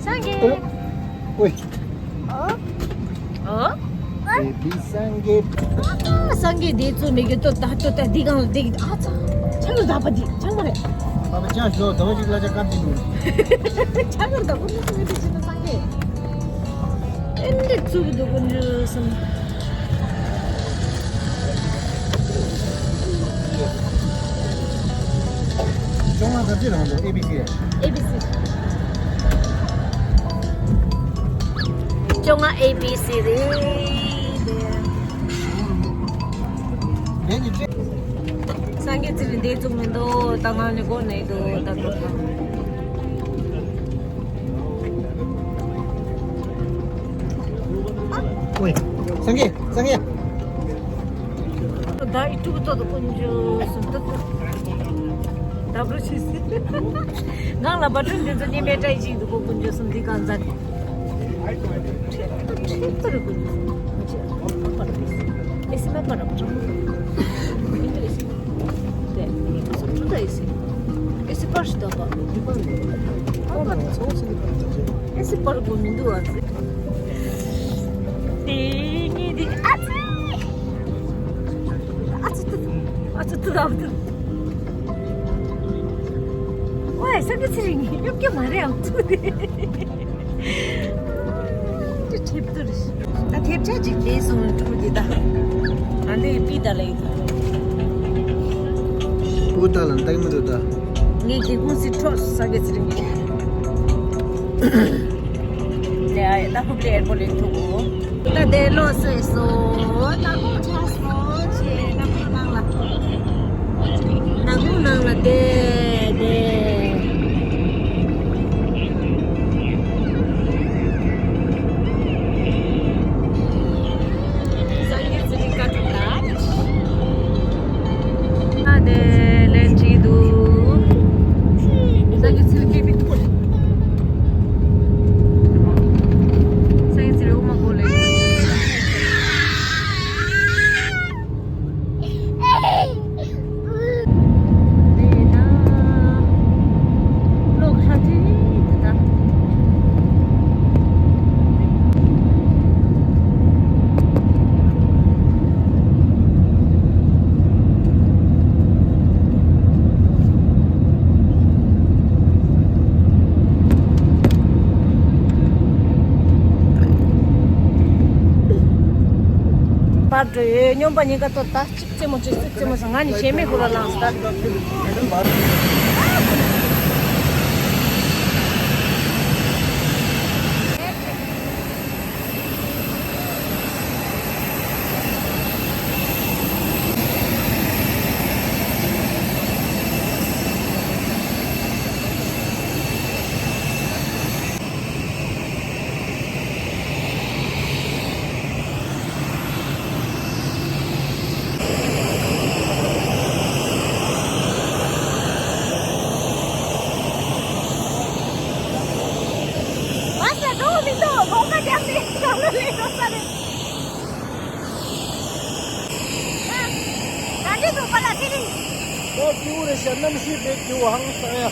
སངས་རྒྱས། ཨོ། ཨོ། ཨོ། བེ་བི་སངས་རྒྱས། ཨ། སངས་རྒྱས་དེ་ཚོ་མི་གི་ཏོ་ད་ཏོ་ད་འདི་གང་ལ་འདི་གི་ཨ་ཙ། ཆང་གི་ད་པ་འདི་ཆང་མ་རེད། ཨ་ཕ་ཅང་ཞོ་ད་བ་ཅིག་ལ་ཅག་ཀར་ཅིག་འདུག་ཆང་གི་ད་པ་འདི་ཚོ་མི་འདི་ཅི་ན་སངས་རྒྱས། ཨེ་འདི་ཚུགས་འདུག་ཀུན་འཇུ་སམ། བཅོ་ལྔ་ག་ཚོད་རང་འདུག་ཨེ་བི་སི། ཨེ་བི་སི། བཅོ་ལྔ་ཨེ་བི་སི་རེད། ངས་ནི་སྤྲད། སངས་རྒྱས་ཚེ་རིང་འདི་བཙུགས་མི་འདུག་ད་ང་ནི་སྒོ་ནས་འདུག་ད་འགྲོ་ཐང་། ཨོའི། སངས་རྒྱས། སངས་རྒྱས། ད་ཨི་ཀྲུག་ཏོ་དུ་དཀོན་མཆོག་གསུམ་ཏུ་ཏུ། ད་བྲོ་ཆེ་སི། ངང་ལ་བ་ཀྲུང་དེ་ཚོ་ཉི་མའི་བཀྲ་ཤིས་འདུག་གོ། དཀོན་མཆོག་གསུམ་འདི་གང་ཟག་ཁྲེ་ཏུ་ཁྲེ་ཏུ་རུ་དཀོན་མཆོག་གསུམ། ཨེ་སི་མ་པ་ར་པ་ཀྲང་། ཨེ་སི་མ་པ་ར་པ་ཀྲང་། ཨེ་སི་པར་ཤི་ཏོ་པ། ཨེ་སི་པར་གོ་མི་འདུག་ཨ་ཙི། དེ་ངེས་དེ་ཨ་ཙི། ཨ་ཙི་ཏུ། ཨ་ཙི་ཏུ་ཨ་ཏུ། ཝའི་ས་གི་ཚི་རིང་ཡོད་ཀྱི་མ་རེད་ཨ་ཏུ་དེ། དེ་ཁྲེབ་ཏུ་རེད། ད་ཐེབས་ཆ་ཅིག་ལས་སོང་ཀྲུ་དེ་ད། ཨ་ལེ་པི་ད་ལེ། ཨུ་ད་ལ་འདང་མི་འདུག་ད། ངས་སྒེའུ་ཁུང་སི་ཁྲོ་ས་གི་ཚི་རིང་གི། ལེ་ཨ་ད་ཧུབ་ལེ་ཨེར་པོ་ལེ་ཐུག་གོ། ད་དེ་ལོ་སོས་སོ། ད་ཁོ་ཆ་སོ་ཆེ་ན་ཁོ་ནང་ལ། ནག་ཁུང་ནང་ལ་བསྡད་བསྡད། སངས་རྒྱས་ཚེ་རིང་བཀའ་སྒྲུབ་ལ། ཨ་ནེ་ལན་གཅིག་འདུག་སངས་རྒྱས་ཚེ་རིང་སྐད་པའི་ཐོག་སངས་རྒྱས་ཚེ་རིང་དབུ་མ་སྒོ་ལས། པར་འགྲོ་ཡོད། སྨྱོན་པ་གཉིས་ཀ་ཏོ་ད། རྩེད་མོ་རྩེ་རྩེད་མོ་ཟ། ང་ནི་བྱེད་མེད་ཁོ་ར་ལངས་ད། ད་སྐྱིད་པོ་རེད་ཤག་གནམ་གཤིས་དཔེ་སྐྱིད་པོ་ཧང་སང་ཡ།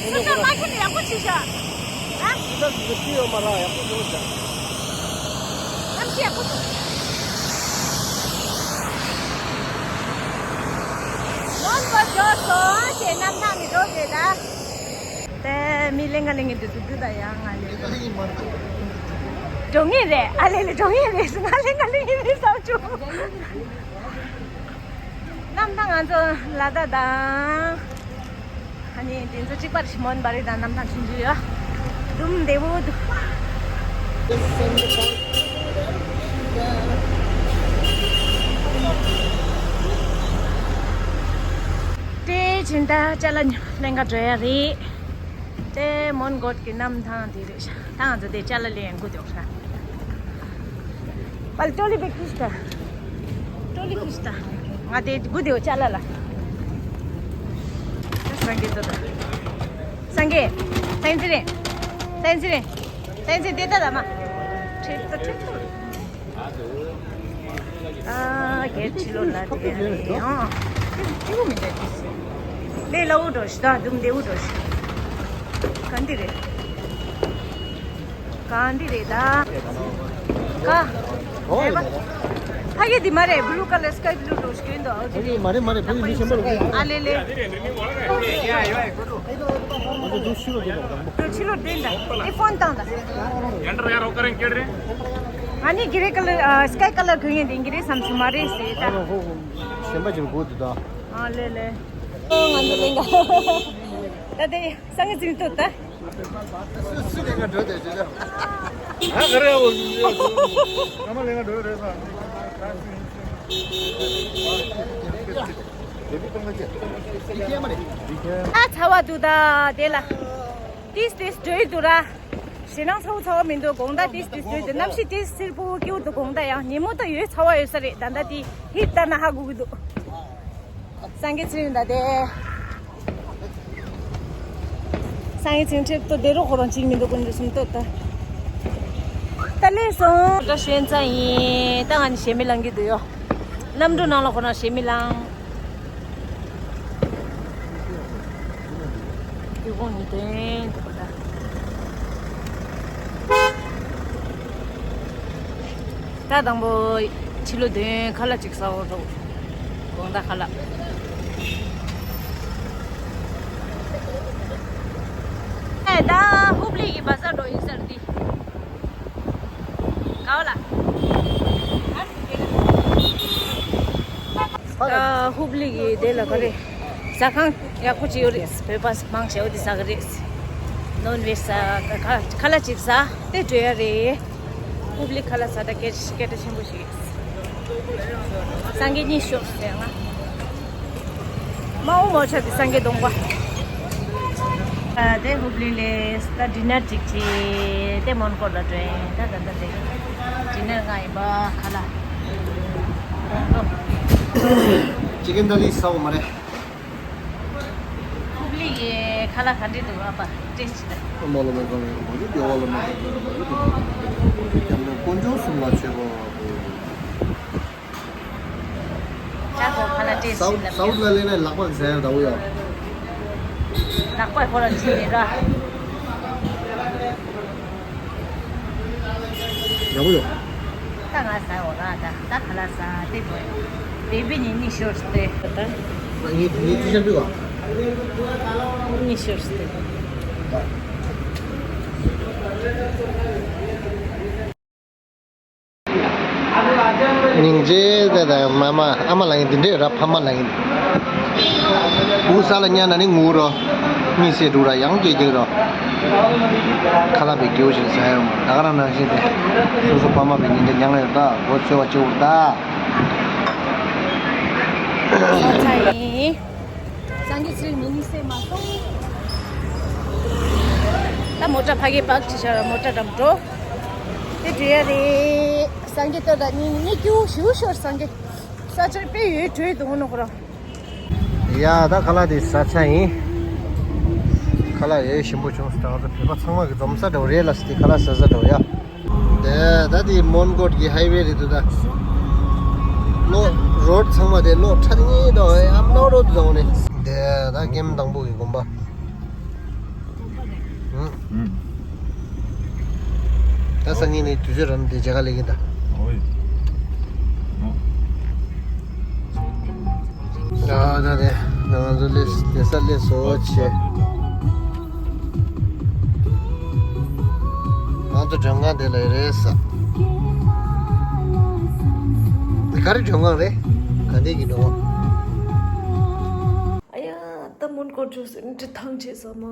སེམས་ཁྲལ་མ་ཁྱོན་ནས་ཡག་པོ་བྱས་ཤག་ཨ། སེམས་ཁྲལ་འདི་ཡོད་མ་རེད། ཡག་པོ་བྱུང་ཤག་གནམ་གཤིས་ཡག་པོ་བྱུང་། ནོར་བ་འབྱོར་སོང་ཞེས་གནམ་ཐང་ནས་འགྲོ་དགོས་ད། དེ་མི་ལེན་ག་ལེན་གི་འདུག་འདུག་ད་ཡང་ང་ལེན་གི། འགྲོ་ངེས་རེད། ཨ་ལེ་ལེ་འགྲོ་ངེས་རེད། ང་ལེན་ག་ལེན་གི་རེད་བསམ་བྱུང་། གནམ་ཐང་ང་ཚོ་ལ་དྭགས་དང་། ཨ་ནི་དེ་ཚོ་གཅིག་པ་རེད། མོན་བྷ་རི་དང་གནམ་ཐང་ཆུང་ཆུང་ཡོད། དུམ་བདེ་བོ་འདུག་དེ་བྱིན་ད་ཅ་ལག་ལེན་ག་འགྲོ་ཡ་རེད། དེ་མོན་གྷོ་གི་གནམ་ཐང་དེ་རེད་ཤག་ད་ང་ཚོ་དེ་ཅ་ལག་ལེན་དགོས་འདུག་ཤག་པལ་ཊོ་ལི་བེ་ཀུཤ་ད། ཊོ་ལི་ཀུཤ་ད། ང་དེ་དགུ་དེའོ་ཅ་ལག་ལ། སངས་རྒྱས་ཏོ་ད། སངས་རྒྱས། སངས་རྒྱས་རེད། སངས་རྒྱས་རེད། སངས་རྒྱས་དེ་ད་ད་མ། ཁྲེད་ཏོ་ཁྲེད་ཏོ། ཨ་གེར་ཕྱི་ལོགས་ལ་དེ་རེད། ཨང་། ཁྱི་ཁྱི་མི་འདྲ་དེ། ལས་སླ་བོ་འགྲོ་ཤི་ད་དུམ་བདེ་བོ་འགྲོ་ཤི། ག་འདི་རེད། ག་འདི་རེད་ད། ག་ཨེ་བ། ཕ་གི་འདི་མ་རེད། བྷུ་ལུ་ཀ་ལར་སི་ཀའི་བྷུ་ལུ་འགྲོ་ཤི་གི་འདུག་ཨོ་དེ་རེད། མ་རེད་མ་རེད། ཕ་གི་མི་ཆེན་པོ་རེད། ཨ་ལེ་ལེ། ང་ཚོ་འདུག་ཕྱི་ལོགས་དེ་ལ་དང་པོ། ཕྱི་ལོགས་དེ་འདྲ། ཨེ་ཕོན་བཏང་ད། ཡར་འགྲོ་ཡར་འགྲོ་ཀ་རེ་ཀེ་རེ། ང་ནི་གྷི་རེ་ཀ་ལར་ཨ་སི་ཀའི་ཀ་ལར་གོན་ཡིན་དེ་གྷི་རེ་བསམ་ཚུལ་མ་རེད་ཟེར་ད། ཨ་ནི་ཧོ་ཧོ། གཞན་པ་ཅིག་ལ་གོ་དུས་ད། ཨ་ལེ་ལེ། ཨོ་ང་ཚོ་ལེན་ག་ད་དེ་སང་ངེ་ཚིག་ཏུ་ད། སུ་སུ་ལེན་ག་འགྲོ་དེ་ཅི་ལ། ཨ་ག་རེ་ཡ་འོ་ཡོད་ཡོད། ང་མ་ལེན་ག་འགྲོ་རེད་ས། ཨ་ཚ་བ་འདུག་ད་དེ་ལ། ཏིས་ཏིས་འགྲོ་ཡི་འདུག་ར། ཞེད་སྣང་ཚ་བོ་ཚ་བོ་མི་འདུག་དགོང་དག་ཏིས་ཏིས་དུས་དུ་གནམ་གཤིས་ཏིས་སིལ་པོ་སྐྱིད་པོ་འདུག་དགོང་དག་ཡང་ཉིན་མོ་ད་ཡོད་ཚ་བ་ཡོད་ས་རེད། ད་ལྟ་དེ་ཧིབ་ལྟ་ན་ཧ་གོ་གི་འདུག་སངས་རྒྱས་ཚེ་རིང་ད་དེ། སངས་རྒྱས་ཚེ་རིང་ཁྲིད་ཏོ་དེ་རུ་ཁོ་རང་གཅིག་མི་འདུག་ཀུན་འདུག་སུམ་ཏོ་ད། ད་ལས་སོང་། ད་ཞོན་ཚ་ཡིན། ད་ང་ནི་ཞེ་མི་ལང་གི་འདུག་ཡོ། གནམ་གྲུ་ནང་ལ་ཁོ་རང་ཞེ་མི་ལང་། དུས་དགོང་ཉི་དོན་དུ་པ་ད། ད་དང་པོ་ཕྱི་ལོ་དོན་ཁ་ལག་ཅིག་ཟ་འོ་རོགས། དགོང་དག་ཁ་ལག་ཨེ་ད་ཧུབ་ལི་གི་བ་ཟ་འགྲོ་ཡིན་ཟེར་འདི། ག་བ་ལ། ཨ་ཧུབ་ལི་གི་དེ་ལ་ག་རེ། ཟ་ཁང་ཡག་པོ་ཅིག་ཡོད་རེད། བོད་པ་མང་ཆེ་བ་དེ་ཟ་གི་རེད། ནོན་ཝེ་ཇི་ཟ་ཁ་ཁ་ལག་ཅིག་ཟ་དེ་འགྲོ་ཡ་རེད། ཧུབ་ལི་ཁ་ལག་ཟ་ད་སྐད་སྐད་གྲགས་ཆེན་པོ་ཞིག་སངས་རྒྱས་གཉིས་ཤོག་ཟེར་ང་། མ་འོ་མོ་ཆ་དེ་སངས་རྒྱས་གདོང་པ། ཨ་དེ་ཧུབ་ལི་ལས་ད་ཌི་ནར་ཅིག་བྱས་དེ་མོན་གྷོ་ལ་འགྲོ་ཡིན། ད་ད་ད་དེ་ཌི་ནར་ང་ཡིན་པ་ཁ་ལག་ཅི་ཀན་ད་ལི་ས་འོ་མ་རེད། ཧུབ་ལི་གི་ཁ་ལག་ག་འདྲ་འདུག་ཨ་ཕ་ཏེས་ཅི་ད། ཨ་མ་ལ་མ་གང་ཡང་མ་རེད། སྡེ་བ་ལ་མ་གང་ཡང་མ་རེད། དེ་ཀྱང་ནི་དཀོན་མཆོག་གསུམ་ལ་མཆོད་པ། ཅག་གོ་ཁ་ལག་ཏེས་ཅི་ལབ། སའུ་ཐ་ལ་ལས་ནས་ལག་པ་ཟ་ཡ་འདྲ་བོ་ཡོད། ལག་པ་ཁོ་ལ་ཅི་ལས་ར། ཡག་པོ་ཡོད། ད་ང་ཟ་འོ་ར་ད་ད་ཁ་ལག་ཟ་དེ་བོ། བེ་བི་ནི་ནི་ཤོར་སྟེ་ད། ངའི་ངའི་ཅི་ཤར་འདུག་ག་ནི་ཤོར་སྟེ། སྙིང་རྗེ་དེ་དང་མ་མ་ཨ་མ་ལ་ཡིན་དེ་འདྲས་ར་ཕ་མ་ལ་ཡིན། བུ་ས་ལ་ཉལ་ན་ནི་ངུ་རོ། གཉིད་སད་འགྲོ་ར་ཡང་སྐྱེ་སྐྱེ་རོ། ཁ་ལག་པའི་སྐྱེ་བོ་ཞིག་ཟ་ཡོང་མ་ད་ག་རང་ནང་བཞིན་དེ། སོ་སོ་ཕ་མ་པའི་ཉིན་དེ་མྱངས་ཡོད་ད་སྒོ་ཚོས་པ་སྐྱེ་བོར་ད། ས་ཆ་ཡིན། སངས་རྒྱས་ཚེ་རིང་མི་ནི་སེ་མ་སོང་། ད་མོ་ཊ་ཕ་གི་པག་ཅི་ཤར་མོ་ཊ་འགྲམ་འགྲོ། དེ་འགྲོ་ཡ་རེད། སངས་རྒྱས་ལྟ་ད་ནི་ནི་སྐྱིད་པོ་ཞིག་ཤོར་སངས་རྒྱས། ས་ཆ་དཔེ་ཡོད་བྲོས་འདུག་ནོ་ཁོ་རང་། ཡ་ད་ཁ་ལག་དེ་ཟ་ཆ་ཡིན། ཁ་ལག་ཡོད་ཞིམ་པོ་བྱུང་སོང་། ད་ང་ཚོ་བོད་པ་ཚང་མ་གི་འཛོམས་ས་འདྲ་བོ་རེད་ལ་སི་དེ་ཁ་ལག་ཟ་ས་འདྲ་བོ་ཡ། དེ་ད་དེ་མོན་གྷོ་གི་ཧའི་ཝེ་རེད་འདུག་ད། གློག་རོ་ཌི་ཚང་མ་དེ་གློག་ཁྲ་ཉེ་འདྲ་བོ་ཡ་གློག་རོ་ཌི་འདྲ་བོ་རེད། དེ་ད་ཀེམ་དང་པོ་གི་དགོན་པ། ཨུམ། ད་སང་ཉིན་ནས་དུས་ཚོད་རན་དེ་མཇལ་ཁ་སླེབས་ཀྱིན་ད། ཨོ་ཡེ། ཨོ། ཨ་ད་དེ་ང་ཚོ་སླེབས་དེ་ས་སླེབས་སོ་ཆེ། ང་ཚོ་མགྲོན་ཁང་དེ་ལ་རེད་ས། དེ་ག་རེ་མགྲོན་ཁང་རེད། ག་འདྲས་ཀྱི་མགྲོན་ཁང་། ཨ་ཡ། ད་མོན་གྷོ་འགྲོ་ཟེར་འདྲི་ཐང་ཆད་ས་མ།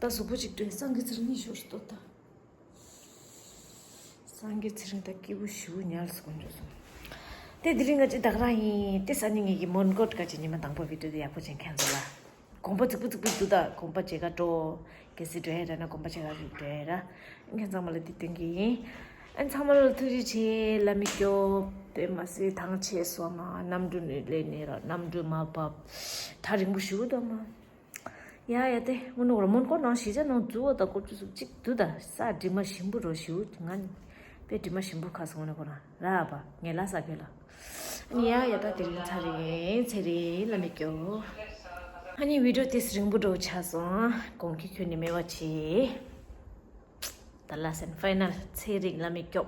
ད་གཟུགས་པོ་ཅིག་འདྲེ་སངས་རྒྱས་ཚེ་རིང་གཉིད་ཤོར་སྟོ་ད། སངས་རྒྱས་ཚེ་རིང་ད་སྐྱིད་པོ་ཞེ་པོ་ཉལ་སོང་འགྲོ་སོང་། དེ་དེ་རིང་ང་ཅི་ད་ག་རང་ཡིན་དེ་ས་ནི་ངེད་ཀྱི་མོན་གྷོ་ག་ཅི་ཉི་མ་དང་པོ་བི་ཌིའོ་དེ་ཡག་པོ་ཅན་ཁྱེད་ཚོ་ལ། དགོན་པ་རྫིག་པོ་རྫིག་པོ་འདུག་ད་དགོན་པ་མཇལ་ཁ་འགྲོ། གལ་སྲིད་འགྲོ་ཡ་རེད་ན་དགོན་པ་མཇལ་ཁ་ཞིག་འགྲོ་ཡ་ར། ཁྱེད་ཚང་མ་ལ་དེ་སྟོན་གྱི་ཡིན། ཨ་ཚང་མ་ལ་ཐུགས་རྗེ་ཆེ་ལ་མི་སྐྱོ། དེ་མ་སྲིད་ཐང་ཆད་སོང་ན་གནམ་གྲུ་ནས་སླེབས་ནས་ར་གནམ་གྲུ་མ་བབས། ཐག་རིང་པོ་ཞུ་དང་མ། ཡ་ཡ་དེ་དངོས་གནས་ར་མོན་གྷོ་ནང་གཞིས་ཆགས་ནང་འཛུལ་བ་དང་སྐོར་ཅུ་སུབ་གཅིག་འདུག་ད་ས་དྲི་མ་ཞིམ་པོ་རོ་ཞུ་ང་ནི་དཔེ་དྲི་མ་ཞིམ་པོ་ཁ་སོང་ནས་ཁོ་རང་ར་བ་ངས་ལ་ས་ཕེ་ལ་ཡ་ཡ་ད་དེ་རིང་ཚ་རེད་ཚེ་རིང་ལ་མི་སྐྱོ། ཨ་ནི་བི་ཌིའོ་དེ་རིང་པོ་འགྲོ་ཆགས་སོང་གོང་གི་ཁྱོད་ནི་མེད་པ་བྱེད། ད་ལ་སན་ཕའི་ནལ་ཚེ་རིང་ལ་མི་སྐྱོ།